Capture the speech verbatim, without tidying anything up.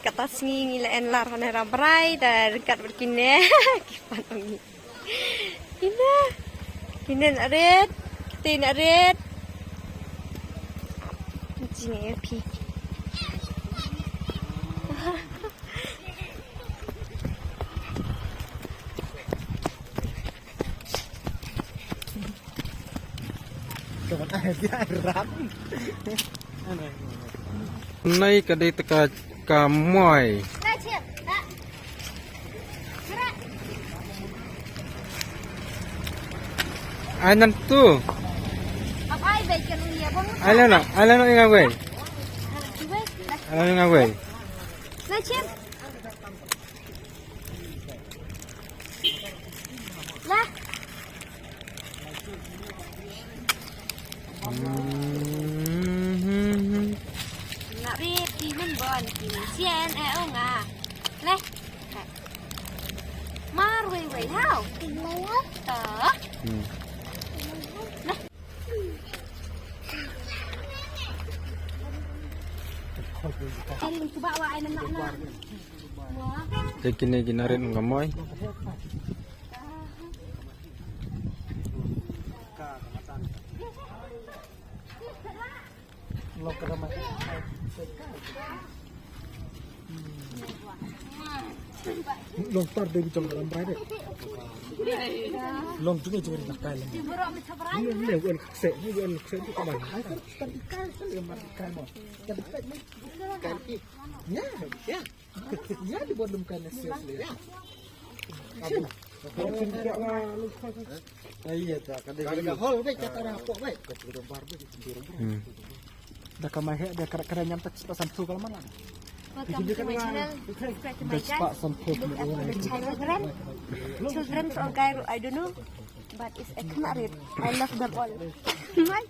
Kata sngi ngi la enlar hane ra brai da ryngkat bad kine. Ki pan ong ngi. Kine. Kine na red. Kite na red. Jing ya phi. Nai ka dei ta ka, ka moi. Ai nan tu. Ai lano, ai lano ing awei. Ai lano ing awei. Lah. Hmm. Nak rit ki men bon ki sien eh ong ah. Leh. Mar wei wei hau. Toh. Hmm. Leh. Em cuba wa ai nak nak. Te kine ki na rit ka moi. Long tar de jong dalam brai de. Long jong jong na kai. Ni ni wan kse, ni wan kse tu ka ban. Kai kai kai kai mo. Kai kai. Ya, ya. Ya, di bawah lum kan, seriously. Iya, tak ada. Ada hol, baik, kata orang apa, baik. Hmm. Da ka mai heh, da ka, ka nyam tak spah sanphew ka la man lang. Welcome to my channel. Subscribe to my channel. Look after the children. Children or guy, I don't know. But it's a Khana rit. I love them all. Mai.